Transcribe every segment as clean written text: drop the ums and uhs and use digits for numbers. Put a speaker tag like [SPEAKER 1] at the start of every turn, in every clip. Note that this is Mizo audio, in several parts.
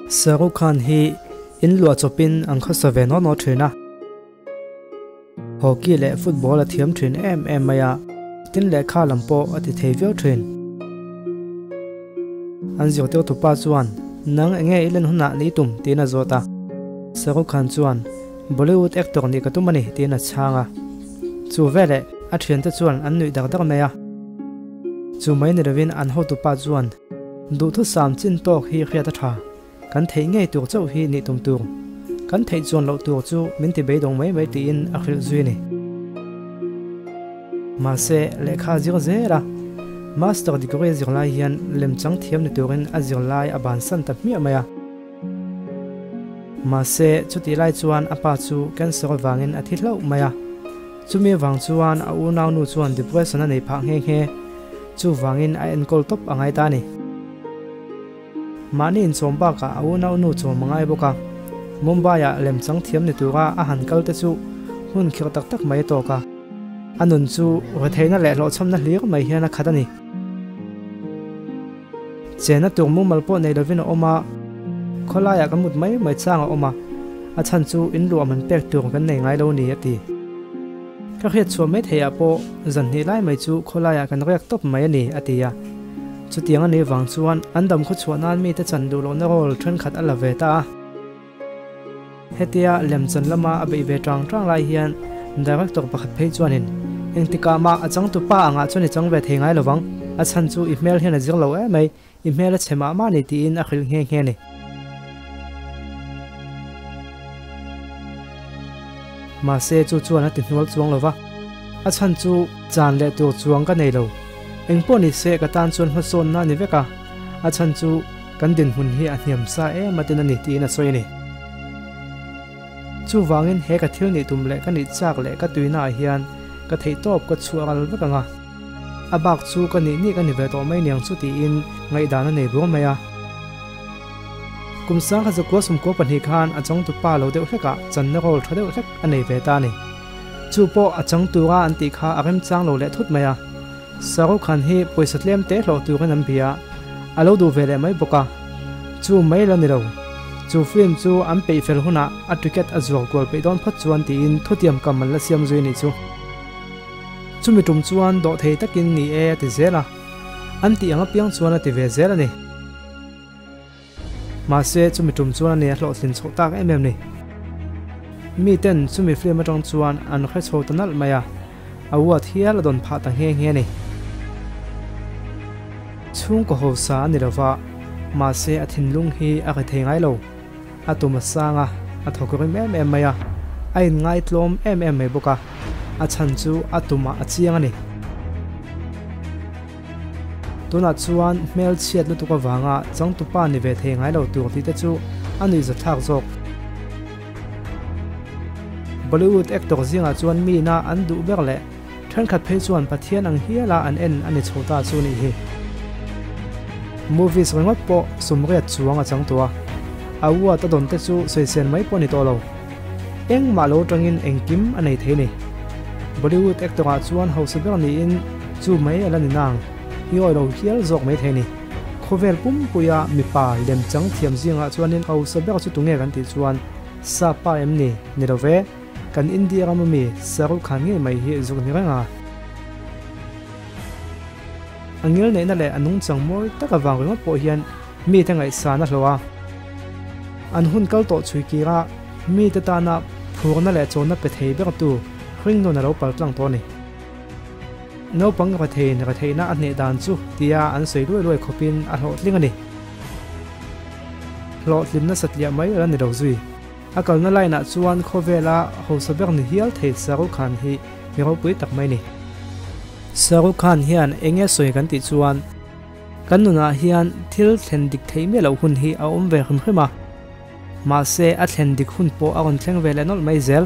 [SPEAKER 1] Shahrukh Khan hi in luah chawpin an khawsa ve naw naw thin a. Hockey leh football a thiam thin em em mai a, tin lehkha lam pawh a ti thei viau thin. An zirtir tupa chuan, Nang enge i len hunah ni tum? tiin a zawt a. Shahrukh Khan chuan, Bollywood actor nih ka tum a ni, tiin a chhang a. Chu veleh a thiante chuan an nuih dak dak mai a. Chu mai ni lovin an hotupa chuan, Duhthusam chin tawk hi hriat a tha. Kan theih ngei tur chauh hi nih tum tur. Kan theih chuan loh tur chu min ti beidawng mai mai tiin a hrilh zui a ni. Mahse, lehkha a zir zel a, Master degree a zir lai hian lemchang thiam ni turin a zirlai a bansan ta hmiah mai a. Mahse, chutih lai chuan a pa chu cancer avangin a thi hlauh mai a. Chumi avang chuan a unaunu chuan depression a nei phah nghe nghe. Chuvangin a enkawl tawp a ngai ta a ni. Mahni inchawm bakah a unaunu chawm a ngai bawk a, Mumbai-ah lemchang thiam ni tura a han kal te chu hun khirh tak tak mai a tawk a, a nun chu retheihna leh hlawhchhamna hlir mai hian a khat a ni. Chena tur mumal pawh nei lovin a awm a, khawlaiah ka mut mai mai chang a awm a, a chhan chu inluah man pek tur kan nei ngai lo ni a ti. Ka hriat chhuah mai theihah pawh zan hnih lai mai chu khawlaiah kan riak tawp mai a ni a ti a. Chutiang a nih vang chuan an dam khaw chhuah nan mite chan duh lohna role thenkhat a la ve ta a. Hetia lemchan lama a beih ve tang tang lai hian director pakhat phei chuanin engtikah mah a changtu pa angah chuan i chang ve thei ngai lovang, a chhan chu i hmel hian a zir lo em mai, i hmel a chhe mah mah ni tiin a hrilh nghe nghe a ni. Mahse chu chuan a ti hnual chuang lova, a chhan chu chan leh tur chuang ka nei lo. Engpawh ni se ka tan chuan hmasawnna a ni vek a, a chhan chu kan dinhmun hi a hniam sa em atin a ni tiin a sawi a ni. Chuvangin he ka thil nih tum leh ka nih chak leh ka tuina ah hian ka theihtawp ka chhuah ral vek ang a, a bak chu ka nih nih ka ni ve tawh mai niang chu tiin ngaihdan a nei bur mai a. Kum sangkhat zakua sumkua pahnih khan a changtupa lo deuh hlekah channa role tha deuh hlek a nei ve ta a ni. Chu pawh a chang tura an tih kha a remchang lo leh thut mai a. Shahrukh Khan hi pawisa tlem te hlawh turin an bia a, a lo duh ve leh mai bawk a. Chu mai la ni lo. Chu film chu an peih fel hunah a ticket a zuar kual peih dawn phawt chuan tiin thutiam kam an la siam zui a nih chu. Chumi tum chuan dawhthei takin ni e a ti zel a. An tih ang apiang chuan a ti ve zel a ni. Mahse, chumi tum chuan a nei a hlawhtlin chhoh tak em em ni. Miten chumi film atang chuan an hre chho ta nalh mai a, a uat hial a dawn phah ta nghe nghe a ni. Chhungkaw hausa a ni lova, mahse a thinlung hi a ri thei ngai lo. A tum a sang a, a thawk rim em em mai a, a inngaihtlawm em em mai bawk a, a chhan chu a tumah a chiang a ni. Tunah chuan hmel chhiat lutuk avanga changtupa ni ve thei ngai lo tur tih te chu a nuihzathlak zawk. Bollywood actor zingah chuan mina an duh ber leh thenkhat phei chuan Pathian ang hiala an en a ni chho ta chu nih hi. Movies ringawt pawh sumriat chuang a chang tawh a, award a dawn te chu sawisel mai pawh a ni tawh lo. Engmah lo tangin engkim a nei thei a ni. Bollywood actor ah chuan hausa ber niin chu mai a la ni nang, i awi lo hial zawk mai thei a ni. Khawvel pumpuia mipa lemchang thiam zingah chuanin hausa ber chu tunge kan tih chuan sa pa em ni? Ni lo ve, kan India ram ami Shahrukh Khan ngei mai hi zuk ni reng a. A ngil neihna leh a nungchang mawi tak avang ringawt pawh hian mite ngaihsan a hlawh a. An hun kal tawh chhui kira mite tana phurna leh chawlhna pe thei bertu hringnun a lo pal tlang tawh a ni. Naupang retheiin retheihna a hneh dan chu tia an sawi luai luai khawpin a hlawhtling a ni. Hlawhtlinna satliah mai a la ni lo zui. A kalna line ah chuan khawvela hausa ber ni hial thei Shahrukh Khan hi mi ropui tak mai a ni. Shahrukh Khan hian eng nge sawi kan tih chuan kan nunah hian thil thlen dik theih miah loh hun hi a awm ve hrim hrim a. Mahse a thlen dik hun pawh a rawn thleng ve leh nawlh mai zel.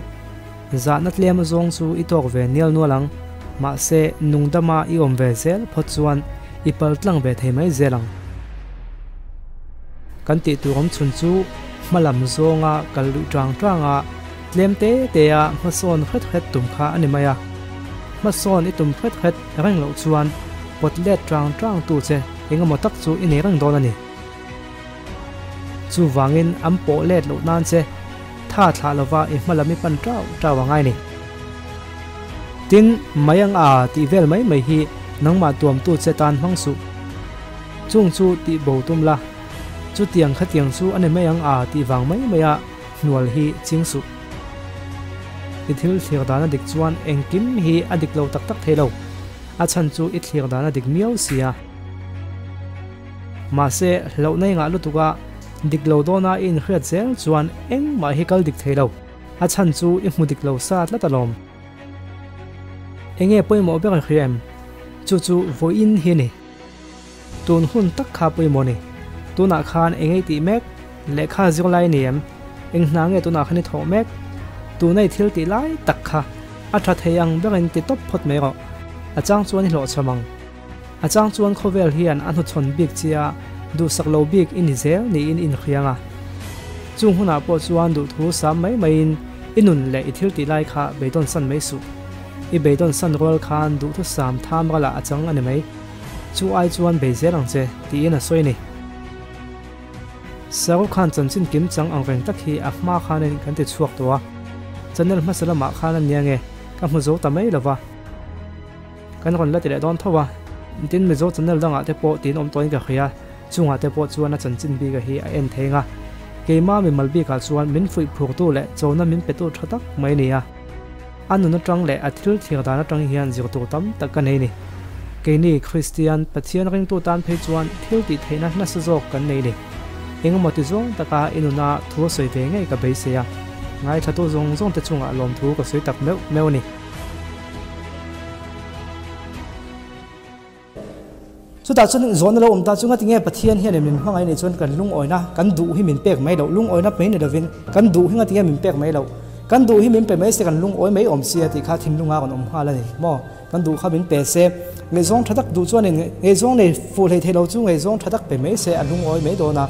[SPEAKER 1] Zahna tlem azawng chu i tawk ve nial nual ang. Mahse nungdama i awm ve zel phawt chuan i pal tlang ve thei mai zel ang. Kan tih tur awm chhun chu hmalam zawnga kal luih tang tang a, tlem te te a hmasawn hret hret tum kha a ni mai a. Hmasawn i tum hret hret reng loh chuan pawt let tang tang tu che engemaw tak chu i nei reng dawn a ni. Chuvangin an pawh let loh nan che tha thlah lova i hma lam i pan tau tau a ngai ni. Tin, mai ang a tih vel mai mai hi nangmah tuamtu che tan hmang suh. Chung chu tih bo tum la, chutiang khatiang chu a ni mai ang a tih vang mai mai a hnual hi ching suh. I thil thlir dan a dik chuan engkim hi a dik lo tak tak thei lo, a chhan chu i thlir dan a dik miau sia. Mahse, hlauhna i ngah lutuk a, dik lo dawna i inhriat zel chuan engmah hi kal dik thei lo, a chhan chu i hmu dik lo sa tlat alawm. Enge pawimawh ber i hria em? Chu chu vawiin hi a ni. Tun hun tak kha pawimawh ni. Tunah khan eng ei tih mek? Lehkha zirlai ni em? Eng hna nge tunah khan i thawh mek? Tuna i thil tih lai tak kha a tha thei ang berin ti tawp phawt mai rawh. A chang chuan i hlawhchham ang. A chang chuan khawvel hian a hnuchhawn bik chia duhsak lo bik i ni zel niin i inhriang a. Chung hunah pawh chuan duhthu sam mai maiin i nun leh i thil tih lai kha beidawn san mai suh. I beidawn san rual khan duhthusam tham ralah a chang a ni mai. Chu ai chuan bei zel ang che, tiin a sawi a ni. Saruk khan chanchin kim chang ang reng tak hi a hma khanin kan ti chhuak tawh a, channel hmasa lamah khan a nia nge ka hmu zo ta mai lova, kan rawn la ti leh dawn tho a, tin Mizo channel dangah te pawh tiin awm tawhin ka hria, chungah te pawh chuan a chanchin bika hi a en thei ang a, keima mimal bikah chuan min fuih phurtu leh chona min petu tha tak mai a ni a. A nun atang leh a thil thlir dan atang hian zir tur tam tak ka nei ni. Keini Kristian, Pathian ringtu tan phei chuan thil tih theihna nasa zawk kan nei ni. Engemaw ti zawng taka i nuna thu a sawi ve ngei ka beisei a, ngaithlatu zawng zawng te chungah lawmthu ka sawi tak meuh meuh a ni.
[SPEAKER 2] Chutah chuan zawhna lo awm ta chu ngatinge Pathian hian min hmangaih nih chuan kan lungawina kan duh hi min pek mai loh, lungawina mai ni lovin kan duh hi ngatinge min pek mai loh, kan duh hi min pe mai se kan lungawi mai awm sia tih kha thinlunga kan awm nghal a ni maw? Kan duh kha min pe se, ngaihzawng tha tak duh chuanin ngaihzawng nei fuh hlei thei lo chu ngaihzawng tha tak pe mai se a lungawi mai dawn a,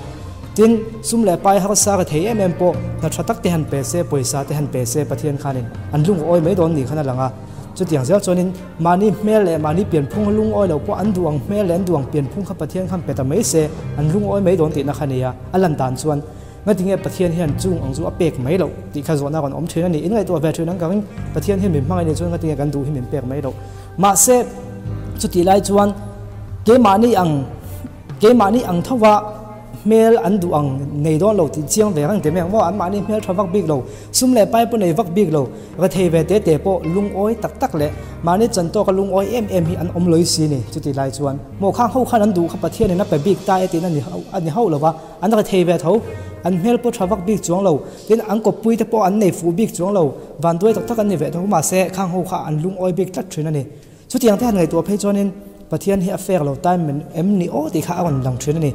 [SPEAKER 2] tin sum leh pai harsa ka thei em em pawh hna tha tak te han pe se, pawisa te han pe se Pathian khanin an lungawi mai dawn ni khan a lang a. Chutiang zel chuanin mahni hmel leh mahni pianphung lungawi lo pawh an duh ang hmel leh an duh ang pianphung kha Pathian khan pe ta mai se, an lungawi mai dawn tihna kha a ni a. A lan dan chuan ngatinge Pathian hian chung ang chu a pek mai loh tih kha zawhna rawn awm thin a ni. In ngaihtuah ve thin ang ka ring, Pathian hian min hmangaih nih chuan ngatinge kan duh hi min pek mai loh. Mahse, chutih lai chuan keimahni ang keimahni ang thova hmel an duh ang nei dawn lo tih chiang ve reng te mai ang maw, anmahni hmel tha vak bik lo, sum leh pai pawh nei vak bik lo, Rethei ve te te pawh lungawi tak tak leh mahni chan tawka lungawi em em hi an awm lawih si ni. Chutih lai chuan maw khang ho khan an duh kha Pathianin a pe bik ta e tiin a ni a ni hauh lo va, an rethei ve tho. An hmel pawh tha vak bik chuang lo, tin an kawppui te pawh an nei fuh bik chuang lo, vanduai tak tak an ni ve tho mahse khang ho kha an lungawi bik tlat thin a ni. Chutiang te han ngaihtuah phei chuanin Pathian hi a fek lo time men em ni aw tih kha a rawn lang thin a ni.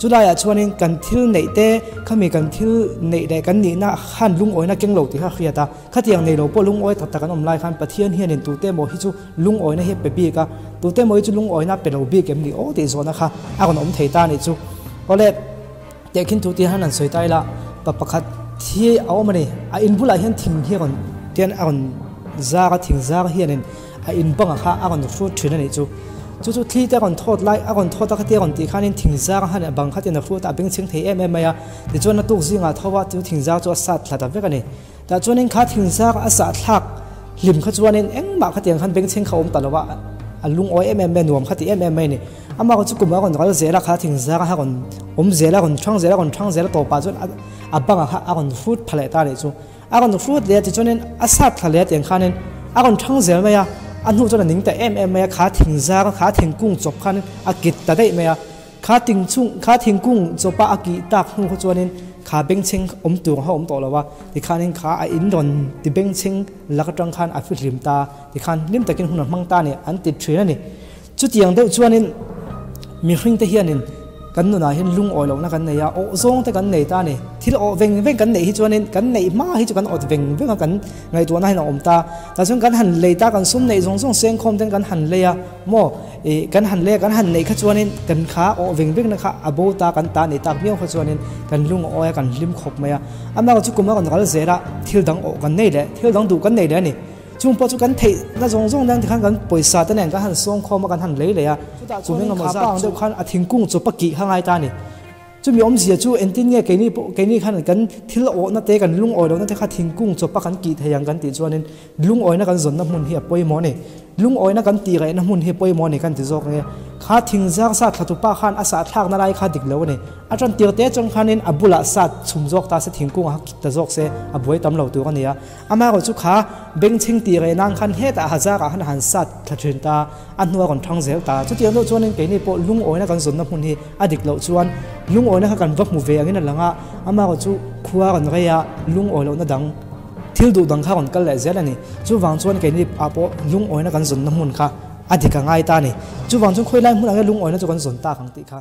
[SPEAKER 2] Chulaiah chuanin kan thil neih te khami kan thil neih leh kan nihna khan lungawina keng lo tih kha a hriat a. Khatiang nei lo pawh lungawi tak tak an awm lai khan Pathian hianin tute emaw hi chu lungawina hi a pe bik a, tute emaw hi chu lungawina a pe lo bik em ni aw tih zawhna kha a rawn awm thei ta a nih chu. Awle, tehkhin thu tih han han sawi ta ila, pa pakhat thi a awm a ni. A in bulah hian thing hi a rawn tian a rawn zar a, thing zar hianin A in bangah kha a rawn hrut thin a nih chu. Chu chu thli te a rawn thawt lai, a rawn thawt a khatia a rawn tih khanin thingzar han a bang khatin a hrut a, a bengchheng thei em em mai a. Tichuan a tuk zingah tho a, chu thingzar chu a sat thla ta vek a ni. Tah chuanin kha thingzar a sah thlak hlim kha chuanin engmah khatiang khan bengchheng kha a awm ta lo a, a lungawi em em mai a, nuam kha ti em em mai a ni. Amah chu kum a rawn ral zel a, kha thingzar a rawn awm zel a, a rawn thang zel a, a rawn thang zel a tawpah chuan a bangah kha a rawn hrut pha leh ta a nih chu. A rawn hrut leh a tichuanin a sat thla leh a tiang khanin a rawn thang zel mai a, a hnu chuan a ning ta em em mai a, kha thingzar kha thingkung chawp khanin a kit ta daih mai a, kha ting chung kha thingkung chawpa a kih tak hnu kha chuanin kha bengchheng awm tur kha a awm tawh lo a, tikhanin kha a in rawn ti bengchheng lak atang khan a fihlim ta, tikhan hlim takin hun a hmang ta a ni an ti thin a ni. Chutiang deuh chuanin mihring te hianin kan nunah hian lungawi lohna kan nei a, awh zawng te kan nei ta a ni. Thil awh veng veng kan neih hi chuanin kan neih hma hi chu kan awt veng veng a, kan ngaihtuahna hian a awm ta. Tah chuan kan han lei ta, kan sum neih zawng zawng sengkhawm ten kan han lei a, maw ih kan han lei a, kan han neih kha chuanin kan kha awh veng vengna kha a bo ta, kan ta neih tak viau kha chuanin kan lungawi a, kan hlim khawp mai a. Amaherawhchu chu kum a rawn ral zel a, thil dang awh kan nei leh, thil dang duh kan nei leh a ni. Chung pawh chu kan theih na zawng zawng nen tikhan kan pawisa te nen kan han sawng khawm a, kan han lei leh a. Chutah chuan eng emaw zat deuh khan a thingkung chu pa kih kha ngai ta a ni. Chumi awmzia chu engtin nge keini pawh keini khan kan thil awhna te kan lungawi lohna te kha thingkung chawpa kan kih thei ang kan tih chuanin lungawina kan zawnna hmun hi a pawimawh a ni. Lungawina kan tih rehna hmun hi pawimawh a ni kan ti zawk nge. Kha thingzar sa thla tupa khan a sah thlakna lai kha dik lo a ni. A tan tir te chuan khanin a bulah sat chhum zawk ta se thingkung a kik ta zawk se a buai tam lo tur a ni a. Amaherawh chu kha bengchheng tih reh nan khan hetah hazarah khan a han sat thla thin ta, a hnua rawn thang zel ta. Chutiang deuh chuanin keini pawh lungawina kan zawnna hmun hi a dik loh chuan lungawina kha kan va hmu ve angin a lang a, amaherawh chu khua rawn rei a, lungawi lohna dang thil duh dang kha rawn kal leh zel a ni. Chuvang chuan keini ah pawh lungawina kan zawnna hmun kha a dik a ngai ta a ni. Chuvang chuan khawilai hmunah nge lungawina chu kan zawn tak ang tih kha.